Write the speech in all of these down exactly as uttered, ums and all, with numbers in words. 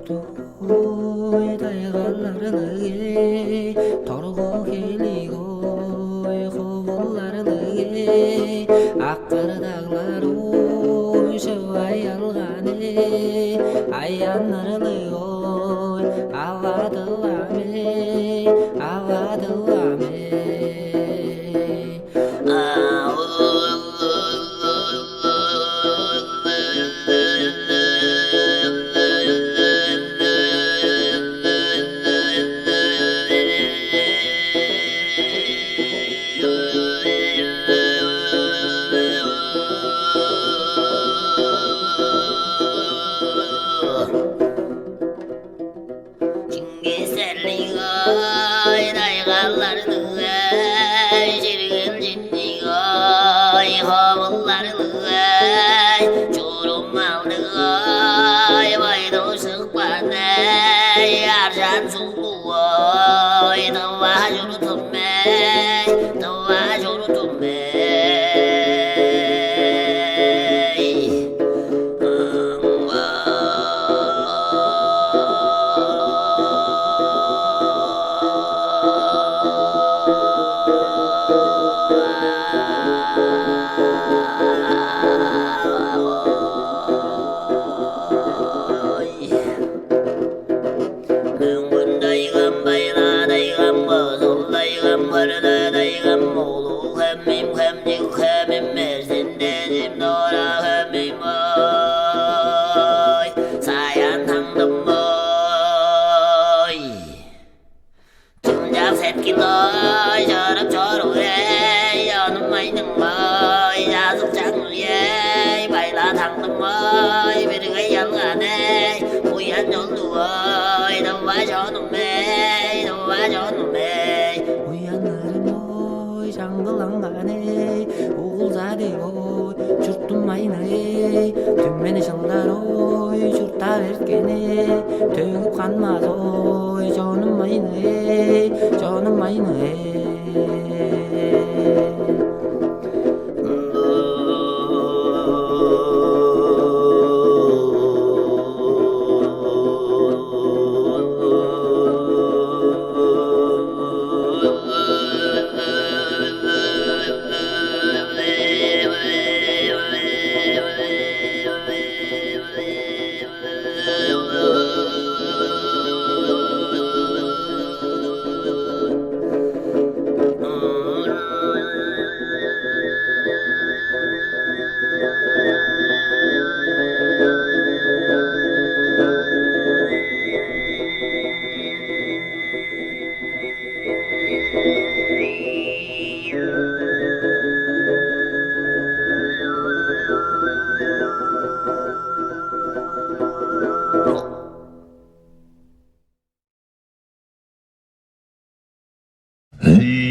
Торуктуй тайгаларны-ай, торгу-хелиг-ой, ховуларны-ай, акыр даглар-ой, шывай алган-ай, аянырлыг-ой, авадылам-ай, авадылам-ай. Чиңгисерлиг-ой, тайгаларны-ай, чиргелчиттиг-ой, ховуларны-ай, чурумалдыг-ой, байдал шыкпаан-ай, аржаан суглуг-ой, тыва чуртум-ай, тыва чуртум-ай. Мөңгүн-Тайгам, Байла-Тайгам, Кызыл-Тайгам, Кара-Тайгам, Улуг-Хемим, Хемчик-Хемим, Эрзин-Тежим, Дора-Хемим-ой, Саян Таңдым-ой. Чымчак сеткил-ой, чырып чоруур-ай, чонум-ай, ның-ой, чазык чаңгыс-ай, Байла-Таңдым-ой, биргей алган-ай, буян чолдуг-ой, тыва чонум-ай, тыва чонум-ай. Буяннарым-ой, чаңгылаңган-ай, угулза дег-ой, чуртум-ай, ны-ай, түмен чылдар-ой, чурттап эрткен-ай, төгүп ханмас-ой, чонум-ай, ны-ай, чонум-ай, ны-ай.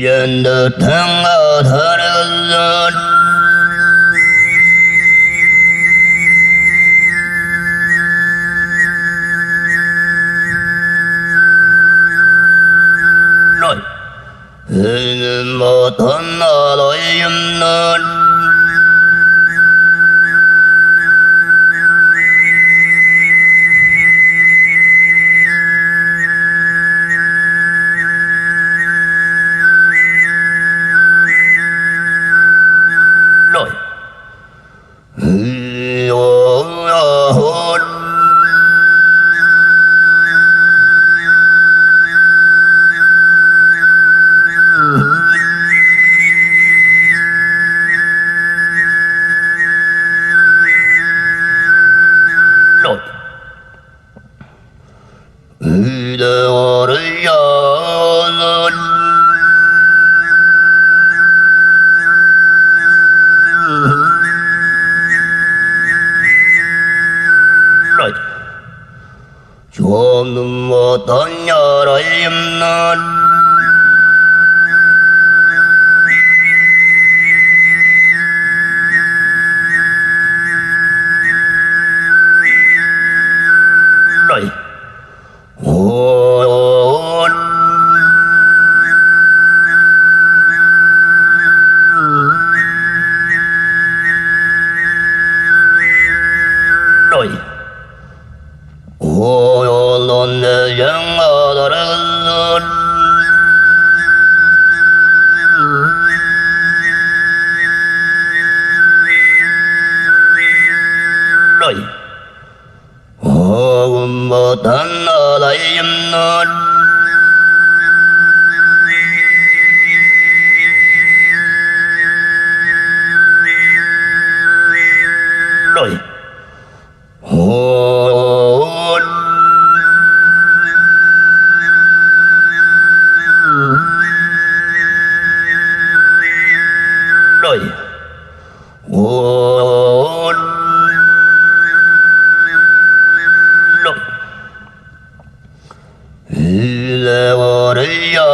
Үен-дөртен кадаргызар. Үнүм отун алайымнар. Үде орыяалын. Чонум отан ярайымнан. Оолун эжең алырызын. Ой. Оогум боттан алайымнар. Ой. Ой. Ой. Иле орая.